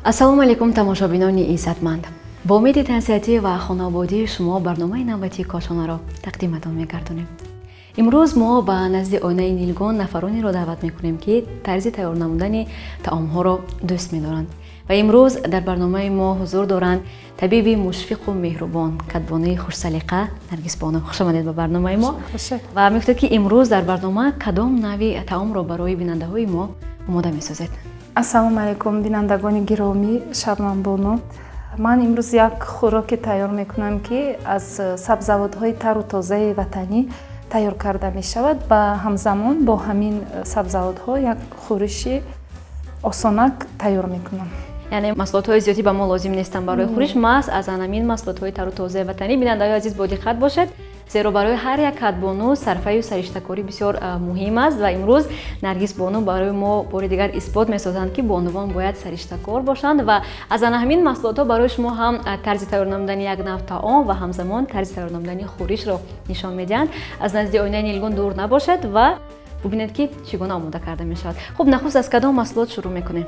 Ассалому алайкум, тамошобинони иззатманд. Бо умеди тансиҳатӣ ва хонаободии шумо барномаи навбатии Кошонаро тақдиматон мегардонем. Имрӯз мо ба назди оинаи Нилгон нафаронеро даъват мекунем, ки тарзи тайёр намудани таомҳоро дӯст медоранд. Ва имрӯз дар барномаи мо ҳузур доранд табиби мушфиқу меҳрубон, кадбонуи хушсалиқа Наргисбону. Хуш омадед ба барномаи мо. Ва мегуфтед, ки имрӯз дар барнома кадом нави таомро барои бинандаҳои мо омода месозед? Ассалому алайкум, бинандагони гиромӣ, Шабнамбону. Ман имрӯз як хӯроке тайёр мекунам, ки аз сабзавотҳои тару тозаи ватанӣ тайёр карда мешавад ва ҳамзамон бо ҳамин сабзавотҳо як хӯриши осонак тайёр мекунам. Яъне маҳсулотҳои зиёдӣ ба мо лозим нестанд барои хӯриш, маҳз аз ҳамин маҳсулотҳои тару тозаи ватанӣ. Бинандаҳои азиз, бо диққат бошед, зеро барои ҳар як кадбону сарфаю сариштакорӣ бисёр муҳим аст ва имрӯз Наргис бону барои мо бори дигар исбот месозанд, ки бонувон бояд сариштакор бошанд ва аз ана ҳамин маҳсулотҳо барои шумо ҳам тарзи тайёр намудани як нав таом ва ҳамзамон тарзи тайёр намудани хӯришро нишон медиҳанд. Аз назди оинаи Нилгун дур набошед ва бубинед, ки чӣ гуна омода карда мешавад. Хуб, нахуст аз кадом маҳсулот шурӯъ мекунем?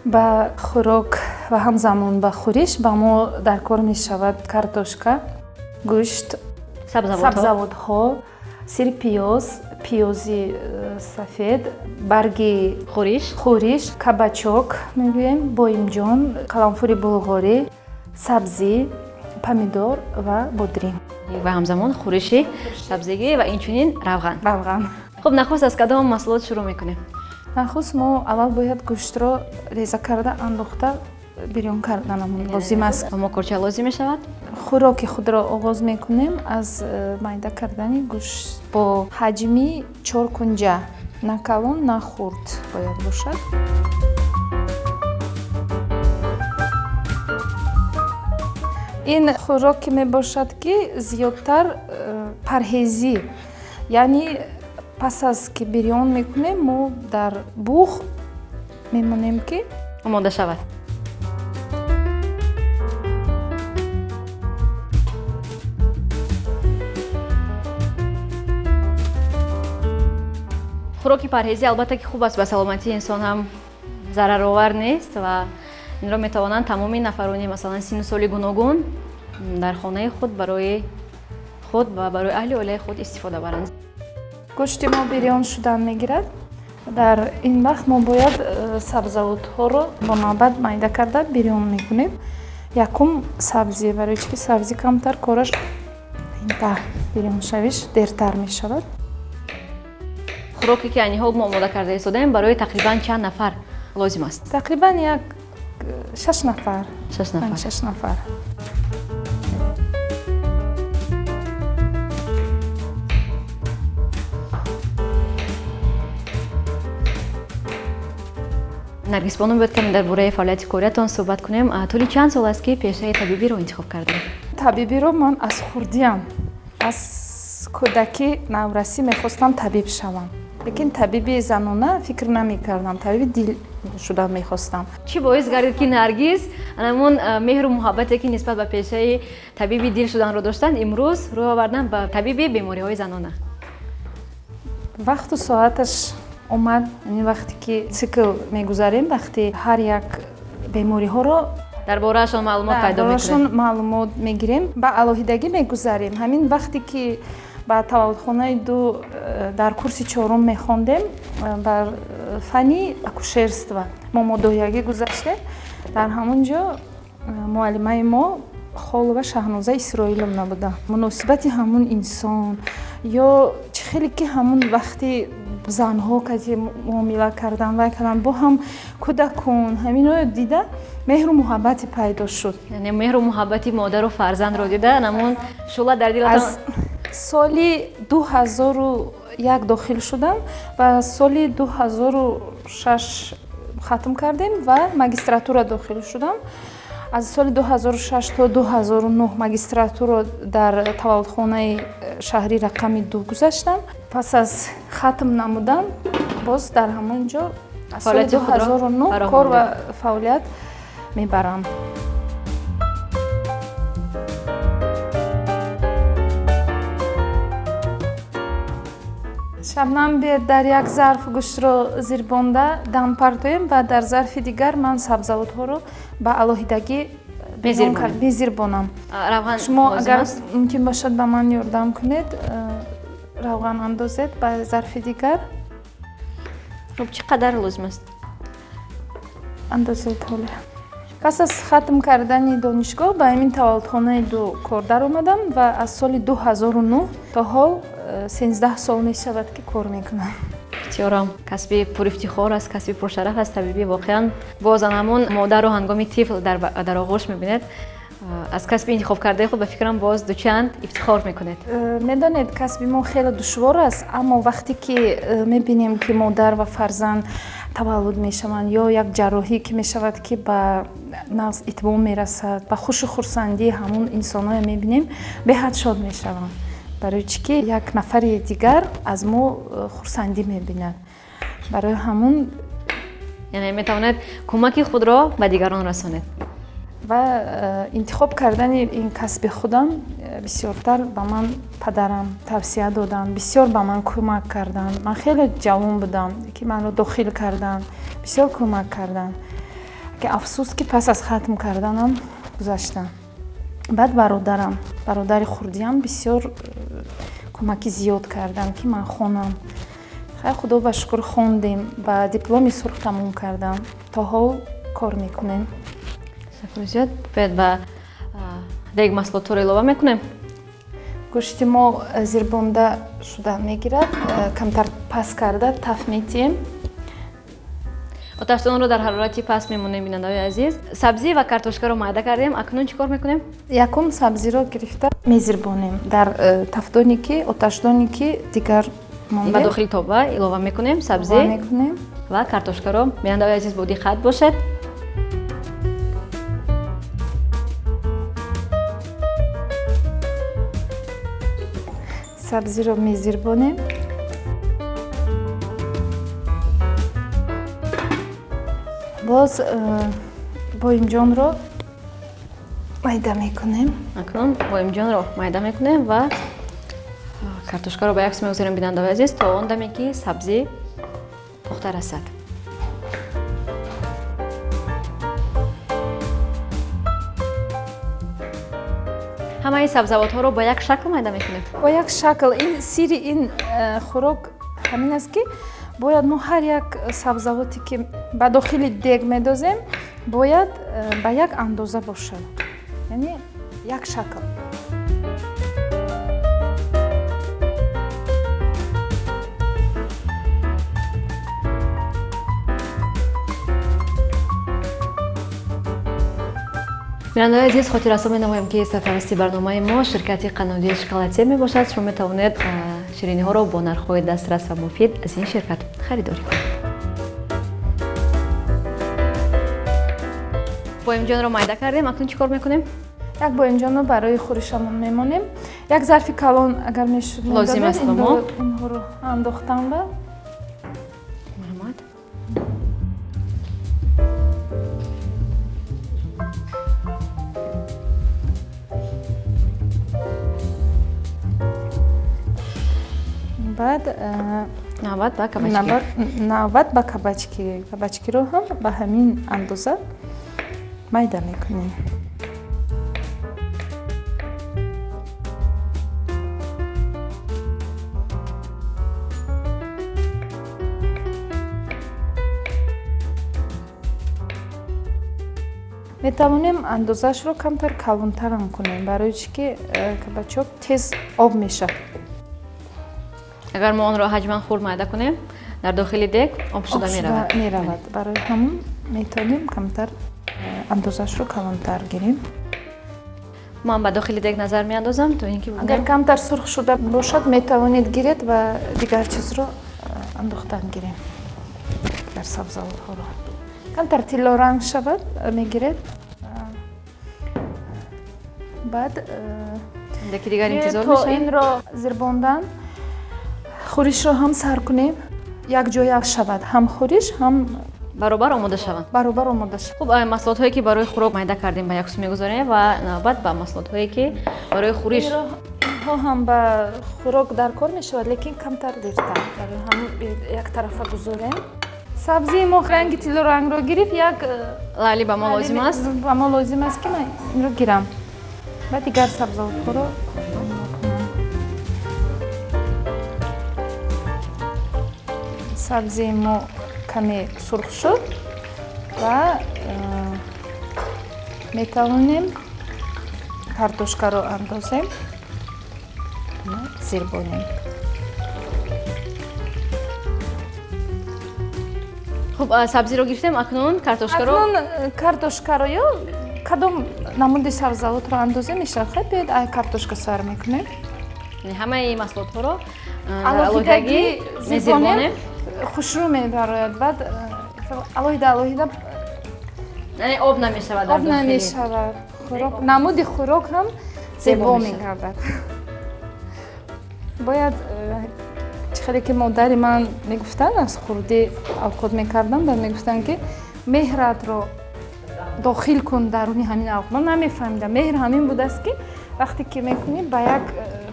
Ба хӯрок ва ҳамзамон ба хӯриш ба мо дар кор мешавад картошка, гӯшт, сабзавотҳо, сири пиёз, пиёзи сафед, барги хӯриш, кабачок мегӯем, боимҷон, қаламфури булғорӣ, сабзӣ, помидор ва бодринг. Ва ҳамзамон хӯриши сабзигӣ ва инчунин равған. Равған. Хуб, нахуст аз кадом маҳсулот шурӯъ мекунем? Нахуст мо аввал бояд гӯштро реза карда андохта бирён карданамон лозим аст. Мо курча лозим мешавад? Хӯроки худро оғоз мекунем аз майда кардани гӯшт бо ҳаҷми 4 кунҷа, на калон, на хурд бояд бошад. Ин хӯроке мебошад, ки зиёдтар парҳезӣ, яъне пас аз ки бирён мекунем, мо дар буғ мемонем, ки омода шавад. Хӯроки парҳезӣ албатта ки хуб аст, ба саломатии инсон ҳам зараровар нест ва инро метавонанд тамоми нафарони, масалан, синну соли гуногун дар хонаи худ барои худ ва барои аҳли оилаи худ истифода баранд. Гӯшти мо бирён шудан мегирад. Дар ин вақт мо бояд сабзавотҳоро бо навбат майда карда бирён мекунем. Якум сабзӣ, барои чӣ ки сабзӣ камтар кораш бирёншавиш дертар мешавад. Хӯроке ки айни ҳол мо омода карда истодаем барои тақрибан чанд нафар лозим аст? Тақрибан як 6 нафар. 6 нафар. 6 нафар. Наргис бону, бояд каме дар бораи фаъолияти кориятон суҳбат кунем. Тӯли чанд сол аст, ки пешаи табибиро интихоб кардем? Табибиро ман аз хурдиам, аз кӯдакӣ наврасӣ мехостам табиб шавам, лекин табиби занона фикр намекардам, табиби дил шуда мехостам. Чӣ боис гардид, ки Наргиз ҳамон меҳру муҳаббате, ки нисбат ба пешаи табиби дил шуданро доштанд, имрӯз рӯй овардан ба табиби бемориҳои занона? Вақту соаташ омад, ин вақте ки цикл мегузарем, вақте ҳар як бемориҳоро дар бораашон маълумот пайдо мекунем, дарбораашон маълумот мегирем, ба алоҳидагӣ мегузарем. Ҳамин вақте ки ба таваллудхонаи ду дар курси 4 мехондем, бар фанни акушерство мо модоҳиягӣ гузаштем. Дар ҳамон ҷо муаллимаи мо Холова Шаҳноза Исроиловна буда. Муносибати ҳамун инсон ё чӣ хеле ки ҳамун вақти занҳо касе муомила кардан, вай кардан, бо ҳам кӯдакон, ҳаминро дида меҳру муҳаббате пайдо шуд. Яъне меҳру муҳаббати модару фарзандро дида ҳамон шӯъла дар дилатон. Аз соли 2001 дохил шудам ва соли 2006 хатм кардем ва магистратура дохил шудам. Аз соли 2006 то 2009 магистратура дар таваллудхонаи шаҳрӣ рақами 2 гузаштам. Пас аз хатм намудан боз дар ҳамон ҷо аз соли 2009 кор ва фаъолият мебарам. Шабнам, биед дар як зарф гӯштро зирбонда дам партоем ва дар зарфи дигар ман сабзавотҳоро ба алоҳидагӣ мезирбонам. Шумо агар мумкин бошад ба ман ёрдам кунед, равған андозед ба зарфи дигар. Хуб, чӣ қадар лозим аст? Андозед ҳоле. Пас аз хатм кардани донишгоҳ ба ҳамин таваллудхонаи ду кор даромадам ва аз соли 2009 то ҳол 13 сол мешавад ки кор мекунам. Бисёрам касби пурифтихор аст, касби пуршараф аст табибӣ. Воқеан боз ҳамон модарро ҳангоми тифл дар оғӯш мебинед, аз касби интихобкардаи худ ба фикрам боз дучанд ифтихор мекунед. Медонед, касби мо хеле душвор аст, аммо вақте ки мебинем ки модар ва фарзанд таваллуд мешаванд ё як ҷарроҳӣ ки мешавад ки ба нағз итмом мерасад, ба хушу хурсандии ҳамон инсонҳое мебинем, беҳад шод мешавам. Барои чӣ ки як нафари дигар аз мо хурсандӣ мебинад. Барои ҳамон яъне метавонед кӯмаки худро ба дигарон расонед. Ва интихоб кардани ин касби худам бисёртар ба ман падарам тавсия доданд, бисёр ба ман кӯмак карданд. Ман хеле ҷавон будам ки манро дохил карданд, бисёр кӯмак карданд. Ки афсӯс ки пас аз хатм карданам гузаштам. Баъд бародарам, бародари хурдиам бисёр кӯмаки зиёд карданд ки ман хонам. Хай, худо ба шукр хондем, ба дипломи сурх тамом кардам. То ҳол кор мекунем. Ташаккур зиёд. Бояд ба дег маҳсулотҳоро илова мекунем. Гӯшти мо зирбонда шуда мегирад, камтар пас карда таф метиҳем. Оташдонро дар ҳарорати паст мемонем, бинандаҳои азиз. Сабзӣ ва картошкаро майда кардем, акнун чӣ кор мекунем? Якум сабзиро гирифта мезирбонем дар тафдоне ки оташдоне ки дигар мондем. Ба дохили тоба илова мекунем сабзӣ ва картошкаро. Бинандаҳои азиз, бо диққат бошед. Сабзиро мезирбонем. Боз боимҷонро майда мекунем. Акнун боимҷонро майда мекунем ва картошкаро ба як сӯ мегузорем, бинандаҳои азиз, то он даме ки сабзӣ пухта расад. Ҳамаи сабзавотҳоро ба як шакл майда мекунем? Ба як шакл. Ин сири ин хӯрок ҳамин аст ки бояд мо ҳар як сабзавоте ки ба дохили дег медозем, бояд ба як андоза бошад, яъне як шакл. Бинандаҳои азиз, хотиррасон менамоем ки сарпарасти барномаи мо ширкати қаннодии шоколадсия мебошад. Шумо метавонед шириниҳоро бо нархҳои дастрас ва муфид аз ин ширкат харидорӣ кунед. Боимҷонро майда кардем, акнун чӣ кор мекунем? Як боимҷонро барои хӯришамон мемонем. Як зарфи калон агар мешуд лозим аст ба мо. Инҳоро андохтан ба марҳамат. Баъд навбат ба кабачки. Навбат ба кабачки. Кабачкиро ҳам ба ҳамин андоза майда мекунем. Метавонем андозаашро камтар калонтарам кунем, барои чӣ ки кабачок тез об мешавад. Агар мо онро ҳаҷман хурд майда кунем, дар дохили дег об шуда меравад. Барои ҳамон метавонем камтар андозаашро калонтар гирем. Ман ба дохили дег назар меандозам то ин ки агар камтар сурх шуда бошад, метавонед гиред ва дигар чизро андохтан гирем. Дигар сабзавотҳоро. Камтар тиллоранг шавад, мегиред. Баъд деки дигар интизор то мешавем. Инро зирбондан хӯришро ҳам сар кунем, якҷоя шавад, ҳам хӯриш, ҳам баробар омода шаванд. Баробар омода шаванд. Хуб, маҳсулотҳое ки барои хӯрок майда кардем ба як сӯ мегузорем ва навбат ба маҳсулотҳое ки барои хӯриш. Инҳо ҳам ба хӯрок дар кор мешавад, лекин камтар дертар. Барои ҳам як тарафа гузорем. Сабзии мо ранги тиллорангро гирифт, як лали ба мо лозим аст. Ба мо лозим аст, ки ман инро гирам ва дигар сабзавотҳоро. Сабзии мо каме сурх шуд ва метавонем картошкаро андозем, зирбонем. Хуб, сабзиро гирифтем, акнун картошкаро. Акнун картошкаро ё кадом намуди сабзавотро андозем мешавад. Хай, биёед ай картошка сар мекунем. Ҳамаи маҳсулотҳоро алоҳидагӣ зирбонем, хушрӯ мебарояд. Баъд алоҳида алоҳида яъне об намешавад. Об намешавад. Хӯрок, намуди хӯрок ҳам зебо мегардад. Бояд чӣ хеле ки модари ман мегуфтанд, аз хурдӣ авқот мекардам, баъд мегуфтанд, ки меҳратро дохил кун даруни ҳамин авқот. Ман намефаҳмидам, меҳр ҳамин будааст, ки вақте ки мекунӣ ба як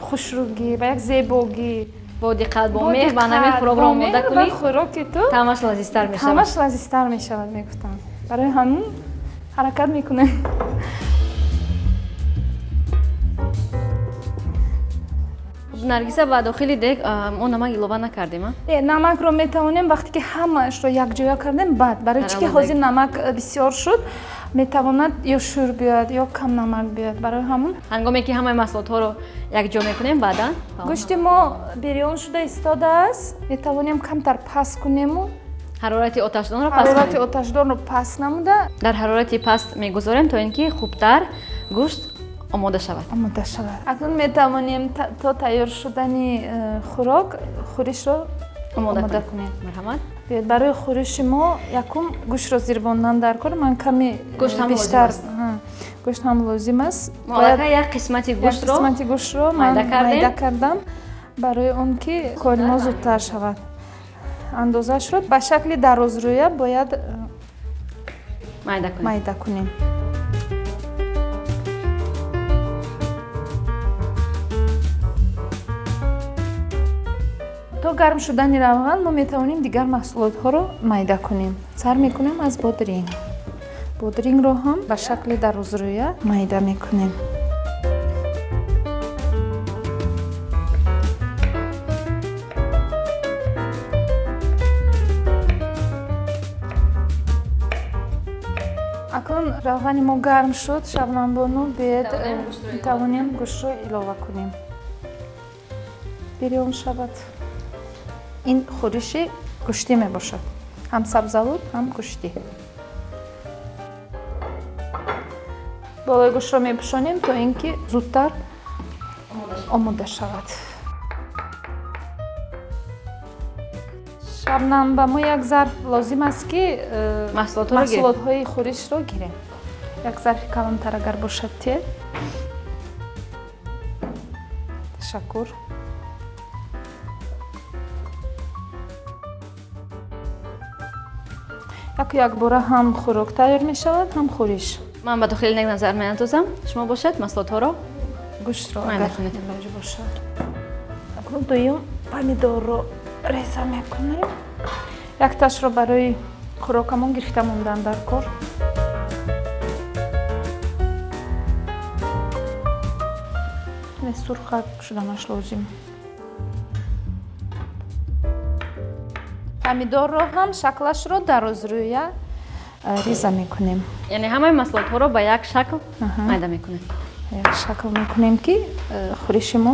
хушрӯгӣ, ба як зебогӣ, бо диққат, бо меҳр ба ҳамин хӯрокро омода кунӣ, хӯроки ту таъмаш лазизтар мешавад. Таъмаш лазизтар мешавад, мегуфтанд. Барои ҳамин ҳаракат мекунем. Наргиса, ба дохили дег мо намак илова накардем? Намакро метавонем вақте ки ҳамаашро якҷоя кардем, баъд. Барои чӣ ки ҳозир намак бисёр шуд, метавонад ё шӯр биёяд, ё кам намак биёяд. Барои ҳамон ҳангоме ки ҳамаи маҳсулотҳоро якҷо мекунем, баъдан гӯшти мо бирён шуда истодааст, метавонем камтар паст кунему ҳарорати оташдонро паст ҳарорати оташдонро паст намуда дар ҳарорати паст мегузорем, то ин ки хубтар гӯшт омода шавад. Омода шавад. Акнун метавонем то тайёр шудани хӯрок хӯришро омода кунем. Марҳамат. Биёед, барои хӯриши мо якум гӯштро зирбондан дар кор. Ман каме бештар гӯшт ҳам лозим аст. Мо аллакай як қисмати гӯштро ман майда кардам барои он ки кори мо зудтар шавад. Андозашро ба шакли дарозрӯя бояд майда кунем. То гарм шудани равған мо метавонем дигар маҳсулотҳоро майда кунем. Сар мекунем аз бодринг. Бодрингро ҳам ба шакли дарозрӯя майда мекунем. Акнун равғани мо гарм шуд, Шабнамбону, биёед метавонем гӯштро илова кунем. Бирён шавад. Ин хӯриши гӯштӣ мебошад. Ҳам сабзавот, ҳам гӯштӣ. Болои гӯштро мепӯшонем, то ин ки зудтар омода шавад. Шабнам, ба мо як зарф лозим аст, ки маҳсулотҳои хӯришро гирем. Як зарфи калонтар агар бошад, те. Ташаккур. Яку якбора ҳам хӯрок тайёр мешавад, ҳам хӯриш. Ман ба дохили дег назар меандозам. Шумо бошад маҳсулотҳоро гӯштро агар илоҷ бошад. Акнун дуюм помидорро реза мекунем. Якташро барои хӯрокамон гирифта мондан дар кор. Сурхак шуданаш лозим. Помидорро ҳам шаклашро дарозрӯя реза мекунем. Яъне ҳамаи маҳсулотҳоро ба як шакл майда мекунем. Як шакл мекунем, ки хӯриши мо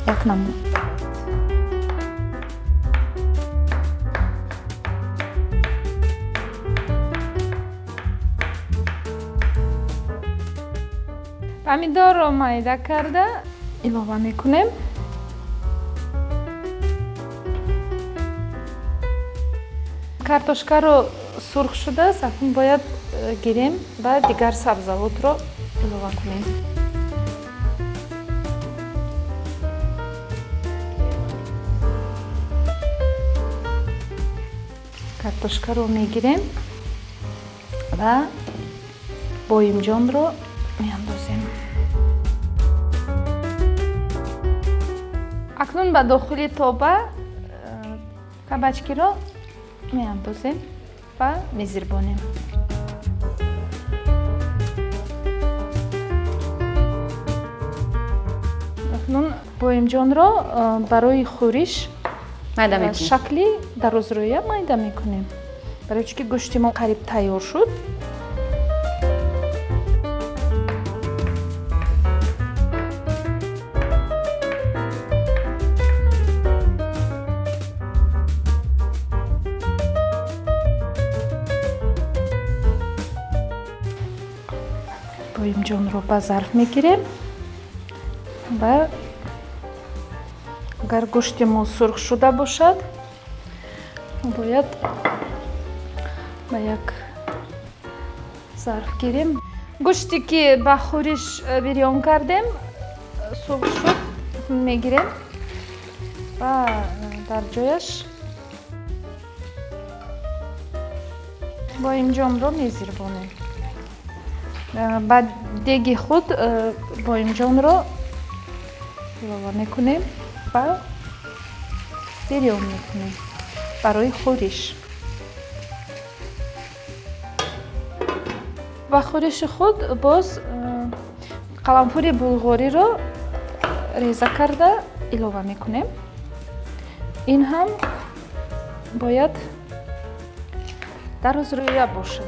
як намуд. Помидорро майда карда илова мекунем. Картошкаро сурх шудааст, акнун бояд гирем ва дигар сабзавотро илова кунем. Картошкаро мегирем ва боимҷонро меандозем. Акнун ба дохили тоба кабачкиро меандозем ва мезирбонем. Акнун боимҷонро барои хӯриш шакли дарозрӯя майда мекунем. Барои чунки гӯшти мо қариб тайёр шуд. Боимҷонро ба зарф мегирем ва агар гӯшти мо сурх шуда бошад, бояд ба як зарф гирем. Гӯште ки ба хӯриш бирён кардем, сурх шуд, мегирем ва дар ҷояш боимҷонро мезирбонем. Ба деги худ боимҷонро илова мекунем ва бирён мекунем барои хӯриш. Ба хӯриши худ боз қаламфури булғориро реза карда илова мекунем. Ин ҳам бояд дарозрӯя бошад.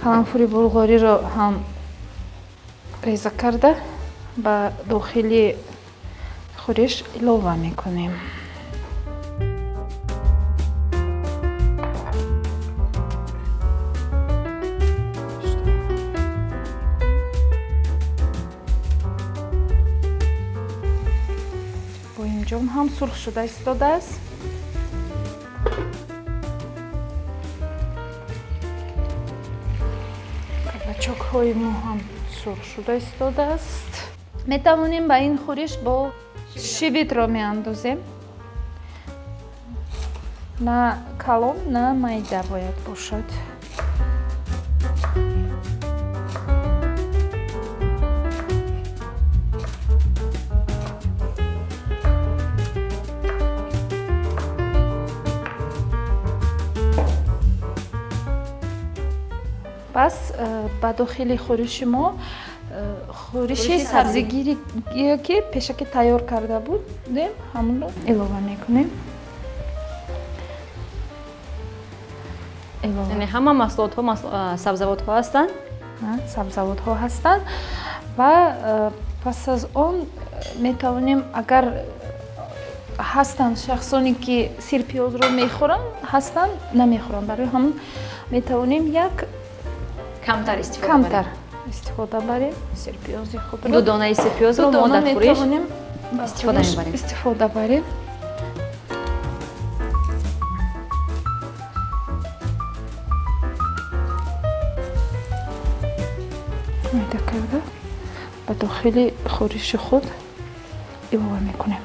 Қаламфури булғориро ҳам реза карда ба дохили хӯриш илова мекунем. Боимҷон ҳам сурх шуда истодааст. Кабачокҳои мо ҳам сурх шуда истодааст. Метавонем ба ин хӯриш бо шивитро меандозем. На калон, на майда бояд бошад. Пас ба дохили хӯриши мо хӯриши сабзигире ки пешакӣ тайёр карда будем, ҳамонро илова мекунем. Яъне ҳама маҳсулотҳо сабзавотҳо ҳастанд? Сабзавотҳо ҳастанд ва пас аз он метавонем, агар ҳастанд шахсоне ки сирпиёзро мехӯранд, ҳастанд намехӯранд, барои ҳамон метавонем як камтар истифода барем сирпиёзи худро. Ду донаи сирпиёзро мо дар хӯриш истифода мебарем. Истифода барем. Майда карда ба дохили хӯриши худ илова мекунем.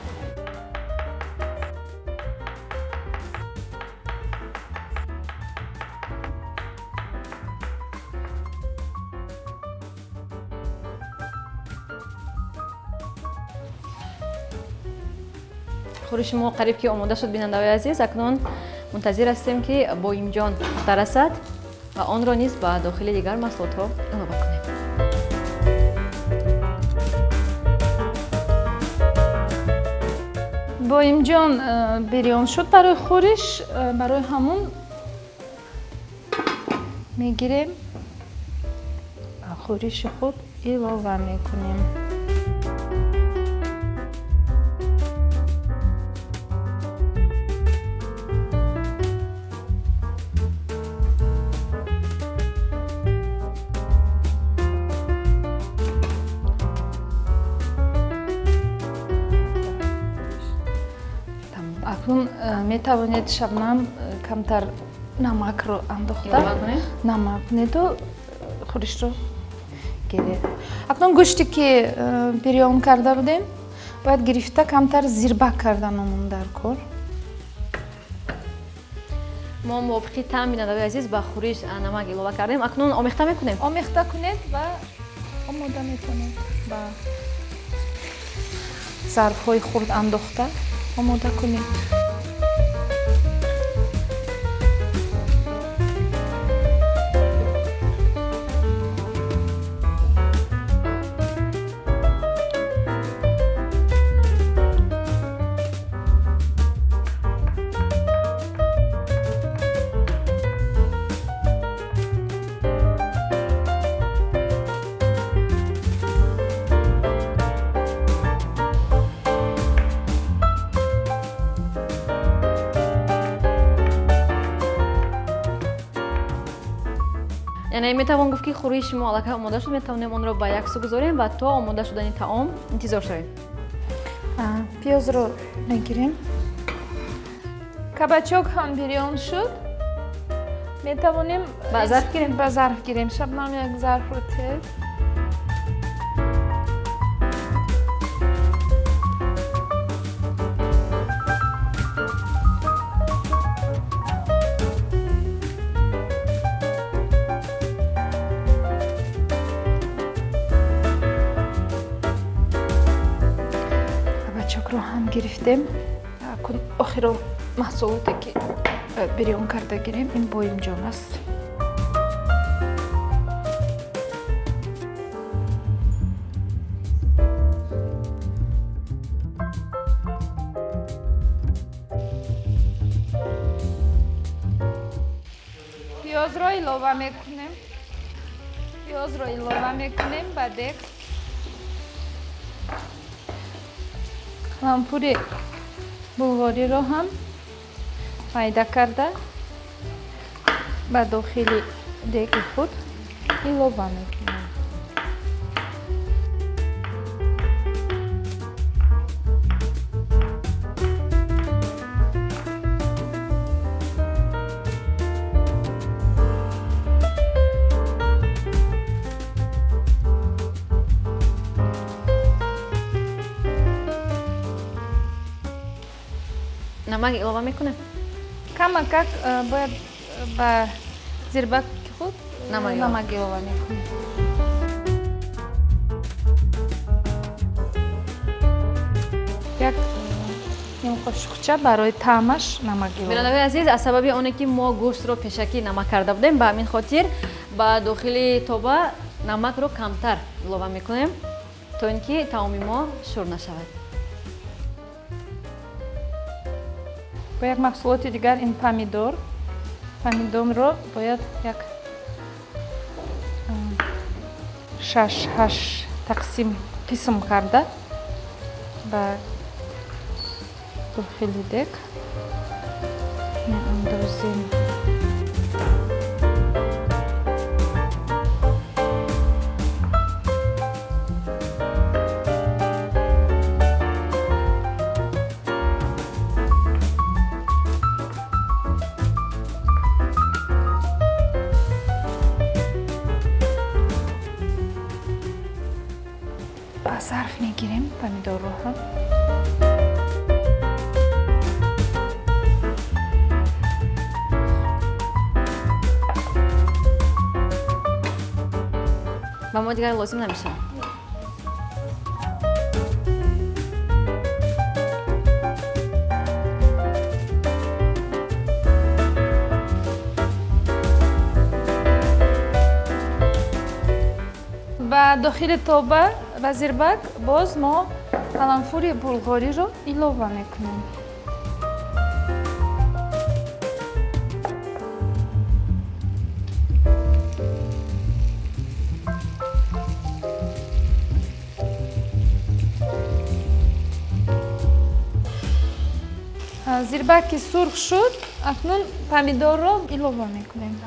Хӯриши мо қариб ки омода шуд, бинандаҳои азиз. Акнун мунтазир ҳастем ки боимҷон дарасад ва онро низ ба дохили дигар маҳсулотҳо илова кунем. Боимҷон бирён шуд барои хӯриш, барои ҳамон мегирем хӯриши худ илова мекунем. Акнун метавонед Шабнам камтар намакро андохта намак кунеду хӯришро гиред. Акнун гӯште ки бирён карда будем, бояд гирифта камтар зирбак кардан омон дар кор. Мо мувофиқи таъм, бинандаҳои азиз, ба хӯриш намак илова кардем. Акнун омехта мекунем. Омехта кунед ва омода мекунед, ба зарфҳои хурд андохта омода кунед. Яъне метавон гуфт, ки хӯриши мо аллакай омода шуд, метавонем онро ба як сӯ гузорем ва то омода шудани таом интизор шавем. Пиёзро мегирем. Кабачок ҳам бирён шуд. Метавонем ба зарф гирем. Ба зарф гирем. Шабнам, як зарфро тед. Кабачокро ҳам гирифтем. Охиро маҳсулоте ки бирён карда гирем, ин боимҷон аст. Пиёзро илова мекунем. Пиёзро илова мекунем ба дег. Қаламфури булғориро ҳам майда карда ба дохили деги худ илова мекунем. Намак илова мекунем? Камакак бояд ба зирбаки худ намак илова мекунем. Як ним қошуқча барои таъмаш намак илова. Бинандагони азиз, аз сабаби оне ки мо гӯштро пешакӣ намак карда будем, ба ҳамин хотир ба дохили тоба намакро камтар илова мекунем, то ин ки таоми мо шур нашавад. Бо як маҳсулоти дигар, ин помидор. Помидорро бояд як 6-8 тақсим қисм карда ба дохили дег меандозем. Ба зарф мегирем помидорро ҳам. Ба мо дигар лозим намешавад. Ба дохили тоба ва зирбак боз мо қаламфури булғориро илова мекунем. Зирбак ки сурх шуд, акнун помидорро илова мекунем.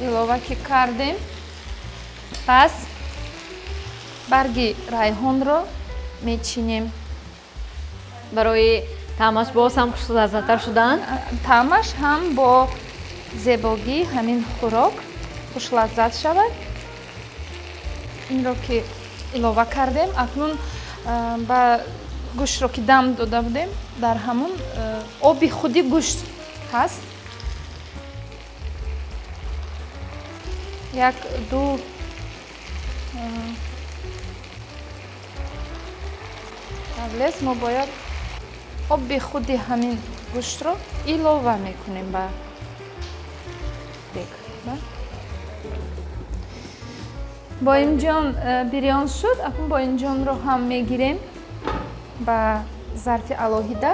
Илова ки кардем, пас барги райҳонро мечинем. Барои таъмаш боз ҳам хушлаззаттар шудан? Таъмаш ҳам бо зебогии ҳамин хӯрок хушлаззат шавад. Инро ки Илова кардем. Акнун ба гӯштро ки дам дода будем, дар ҳамун оби худи гӯшт ҳаст. Як ду таблес мо бояд оби худи ҳамин гӯштро илова мекунем ба дег. Боимҷон бирён шуд, акнун боимҷонро ҳам мегирем ба зарфи алоҳида.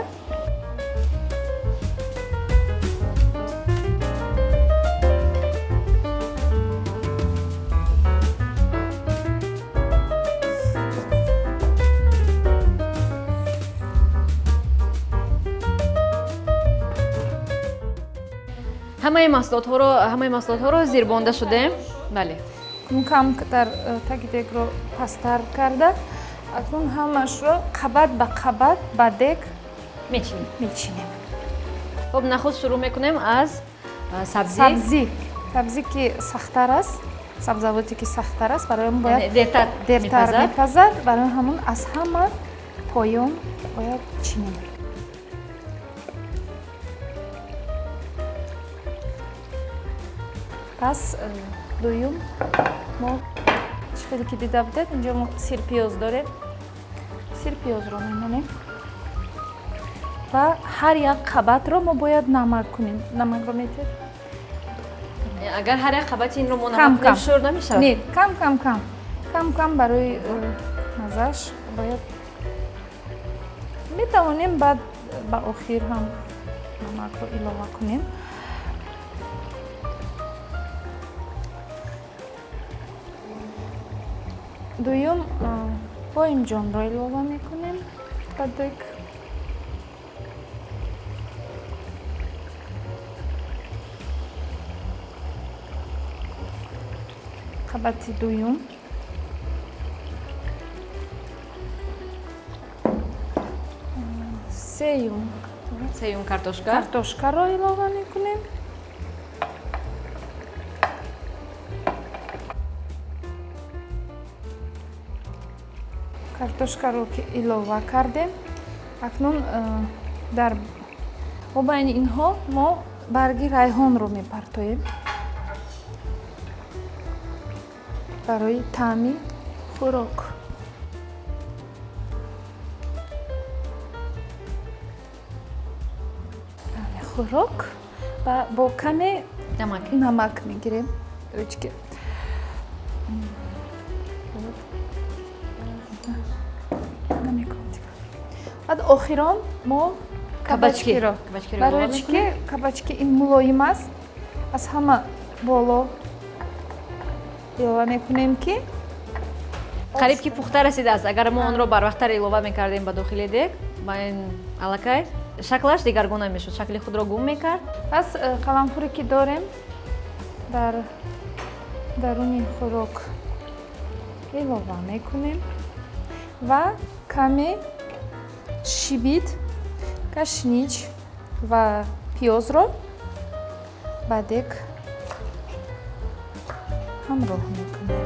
Ҳамаи маҳсулотҳоро зирбонда шудем. Бале. Кам дар таги дегро пасттар карда, акнун ҳамашро қабат ба қабат ба дег мечинем. Хуб, нахуст шурӯъ мекунем аз сабзӣ. Сабзӣ. Сабзӣ ки сахттар аст, сабзавоте ки сахттар аст, барои он бояд дертар мепазад, барои ҳамон аз ҳама поён бояд чинем. Пас дуюм мо чӣ хеле ки дида будед, инҷо мо сирпиёз дорем. Сирпиёзро мемонем ва ҳар як қабатро мо бояд намак кунем. Намакро метиҳед? Агар ҳар як қабати инро мо намак кунем, шӯр намешавад? Не, кам кам кам. Кам кам барои маззаш бояд метавонем баъд ба охир ҳам намакро илова кунем. Дуюм боимҷонро илова мекунем ба дег. Қабати дуюм. Сеюм. Сеюм картошка. Картошкаро илова мекунем. Картошкаро ки илова кардем, акнун дар мобайни инҳо мо барги райҳонро мепартоем барои таъми хӯрок. Таъми хӯрок ва бо каме намак мегирем. Баъд охирон мо кабачкиро. Барои чӣ ки кабачки ин мулоим аст, аз ҳама боло илова мекунем ки қариб ки пухта расидааст. Агар мо онро барвақттар илова мекардем ба дохили дег, ба ин аллакай шаклаш дигаргуна мешуд, шакли худро гум мекард. Пас қаламфуре ки дорем дар даруни хӯрок илова мекунем ва каме шибит, кашнич ва пиёзро ба дег ҳамроҳ мекунем.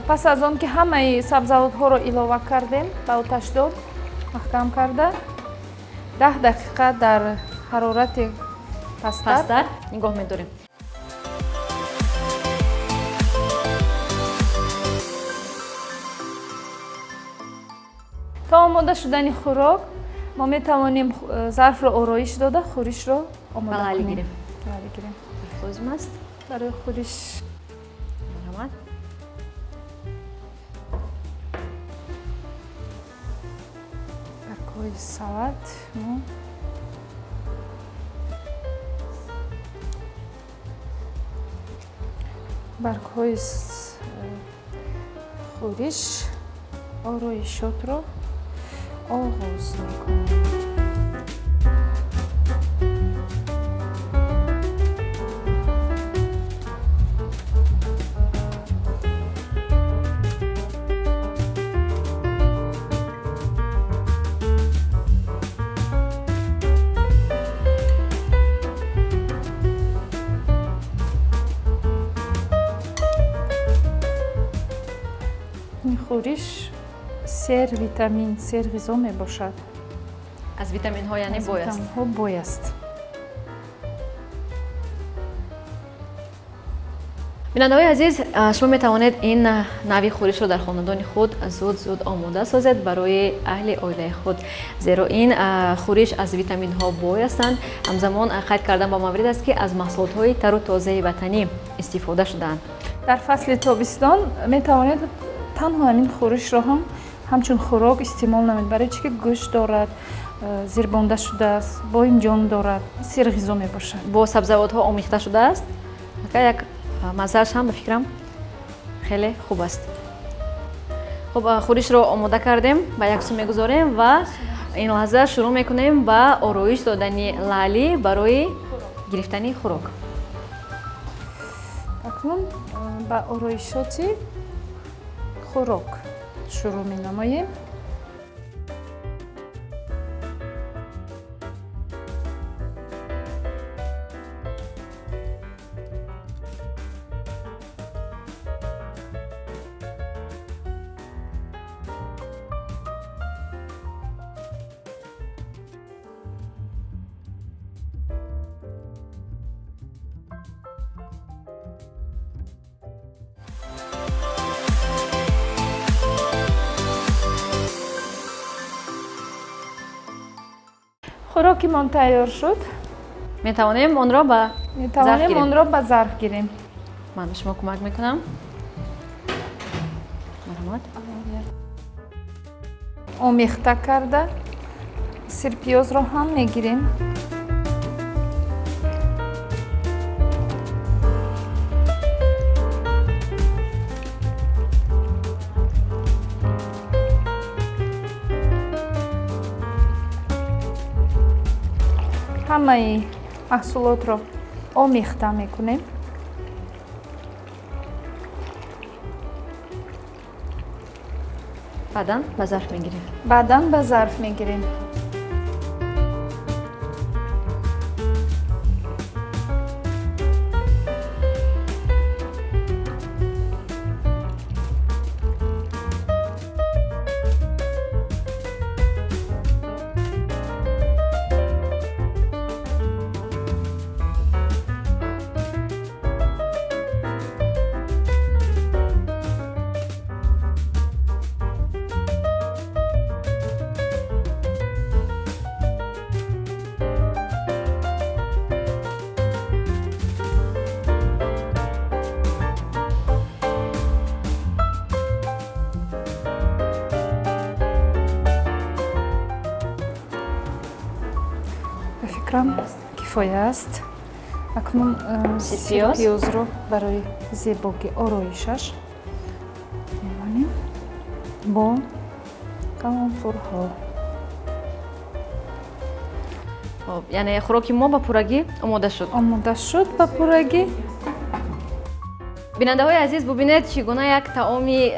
Пас аз он ки ҳамаи сабзавотҳоро илова кардем, ба оташдон маҳкам карда 10 дақиқа дар ҳарорати пасттар нигоҳ медорем. То омода шудани хӯрок мо метавонем зарфро ороиш дода хӯришро омода кунем. Гирем. Лозим аст барои хӯриш. Марҳамат. Баргҳои салат мо баргҳои хӯриш. Ороишотро оғоз мекунем. Хӯриш сер витамин, сер ғизо мебошад. Аз витаминҳо яъне бой аст. Витаминҳо бой аст. Бинандаҳои азиз, шумо метавонед ин нави хӯришро дар хонадони худ зуд-зуд омода созед барои аҳли оилаи худ, зеро ин хӯриш аз витаминҳо бой ҳастанд. Ҳамзамон қайд кардан ба маврид аст, ки аз маҳсулотҳои тару тозаи ватанӣ истифода шудаанд. Дар фасли тобистон метавонед танҳо ҳамин хӯришро ҳам ҳамчун хӯрок истеъмол намоед, барои чӣ ки гӯшт дорад, зирбонда шудааст, боимҷон дорад, серғизо мебошад. Бо сабзавотҳо омехта шудааст. Як маззааш ҳам ба фикрам хеле хуб аст. Хуб, хӯришро омода кардем, ба як су мегузорем ва ин лаҳза шурӯъ мекунем ба ороиш додани лаъли барои гирифтани хӯрок. Акнун ба ороишоти хӯрок шурӯъ менамоем. Хӯрокимон тайёр шуд. Метавонем онро ба зарф гирем. Ман ба шумо кӯмак мекунам. Марҳамат. Омехта карда сирпиёзро ҳам мегирем. Ҳамаи маҳсулотро омехта мекунем. Баъдан ба зарф мегирем. Баъдан ба зарф мегирем. Фикрам кифоя аст. Акнун сирпиёзро барои зебогӣ ороишаш мемонем бо калонфурҳо. Яъне хӯроки мо ба пуррагӣ омода шуд. Омода шуд ба пуррагӣ. Бинандаҳои азиз, бубинед чӣ гуна як таоми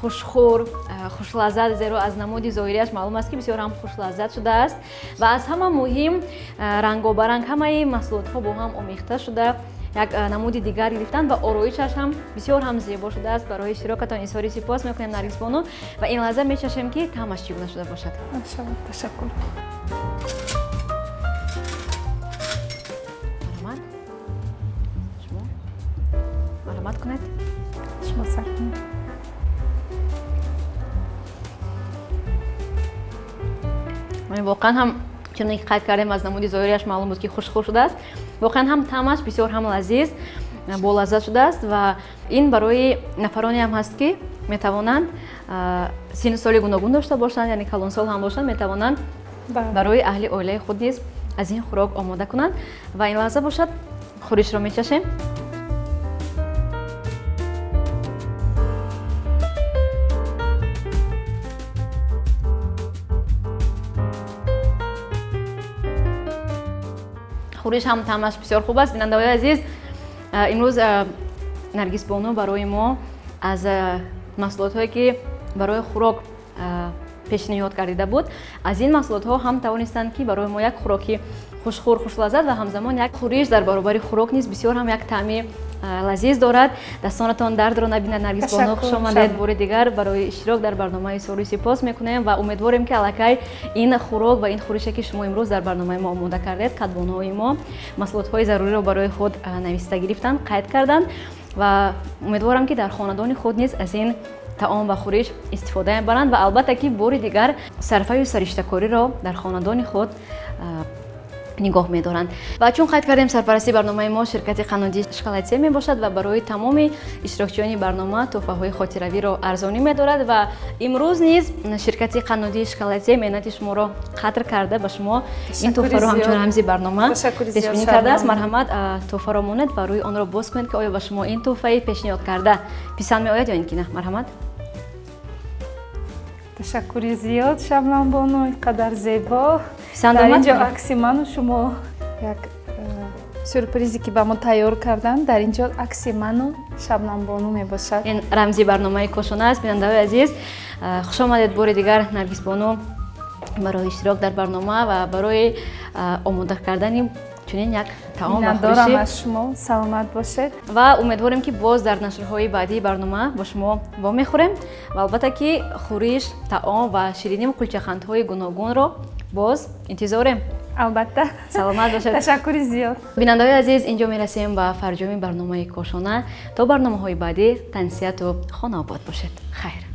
хушхӯр, хушлаззат, зеро аз намуди зоҳириаш маълум аст, ки бисёр ҳам хушлаззат шудааст ва аз ҳама муҳим рангобаранг ҳамаи маҳсулотҳо бо ҳам омехта шуда як намуди дигар гирифтанд ва ороишаш ҳам бисёр ҳам зебо шудааст. Барои иштирокатон изҳори сипос мекунем, Наргисбону, ва ин лаҳза мечашем, ки таъмаш чӣ гуна шуда бошад. Ташаккур. Марҳамат. Шумо марҳамат кунед. Шумо сар кунед. Воқеан ҳам чуне ки қайд кардем, аз намуди зоҳириаш маълум буд, ки хушхӯр шудааст. Воқеан ҳам таъмаш бисёр ҳам лазиз, болаззат шудааст ва ин барои нафароне ҳам ҳаст, ки метавонанд синну соли гуногун дошта бошанд, яъне калонсол ҳам бошанд, метавонанд барои аҳли оилаи худ низ аз ин хӯрок омода кунанд. Ва ин лаҳза бошад хӯришро мечашем. Хӯриш ҳам таъмаш бисёр хуб аст. Бинандаҳои азиз, имрӯз Наргис бону барои мо аз маҳсулотҳое ки барои хӯрок пешниҳод гардида буд, аз ин маҳсулотҳо ҳам тавонистанд ки барои мо як хӯроки хушхӯр, хушлаззат ва ҳамзамон як хӯриш дар баробари хӯрок низ бисёр ҳам як таъми лазиз дорад. Дастонатон дардро набинад, Наргис бону, хуш омадед бори дигар барои иштирок дар барномаи Ҳисори. Сипос мекунем ва умедворем ки аллакай ин хӯрок ва ин хӯрише ки шумо имрӯз дар барномаи мо омода кардед, кадбонуҳои мо маҳсулотҳои заруриро барои худ нависта гирифтанд, қайд карданд ва умедворам ки дар хонадони худ низ аз ин таом ва хӯриш истифода мебаранд ва албатта ки бори дигар сарфаю сариштакориро дар хонадони худ нигоҳ медоранд. Ва чун қайд кардем, сарпарасти барномаи мо ширкати қаннодии Шоколадсия мебошад ва барои тамоми иштирокчиёни барнома тӯҳфаҳои хотиравиро арзонӣ медорад ва имрӯз низ ширкати қаннодии Шоколадсия меҳнати шуморо қадр карда ба шумо ин тӯҳфаро ҳамчун рамзи барнома пешбинӣ кардааст. Марҳамат, тӯҳфаро монед ва рӯи онро боз кунед ки оё ба шумо ин тӯҳфаи пешниҳод карда писанд меояд ё ин ки на. Марҳамат. Ташаккури зиёд, Шабнам бону, ин қадар зебо. Дар ин ҷо акси ману шумо, як сюрпризе ки ба мо тайёр карданд, дар ин ҷо акси ману Шабнам бону мебошад. Ин рамзи барномаи Кошона аст. Бинандаҳои азиз, хуш омадед бори дигар, Наргис бону, барои иштирок дар барнома ва барои омода кардани чунин як таом ва хӯриши. Миннатдорам аз шумо, саломат бошед. Ва умедворем ки боз дар нашрҳои баъдии барнома бо шумо вомехӯрем ва албатта ки хӯриш, таом ва шириниву кулчахандҳои гуногунро боз интизорем. Албатта. Саломат бошед. Ташаккури зиёд. Бинандаҳои азиз, инҷо мерасем ба фарҷоми барномаи Кошона. То барномаҳои баъдӣ тансиҳату хонаобод бошед. Хайр.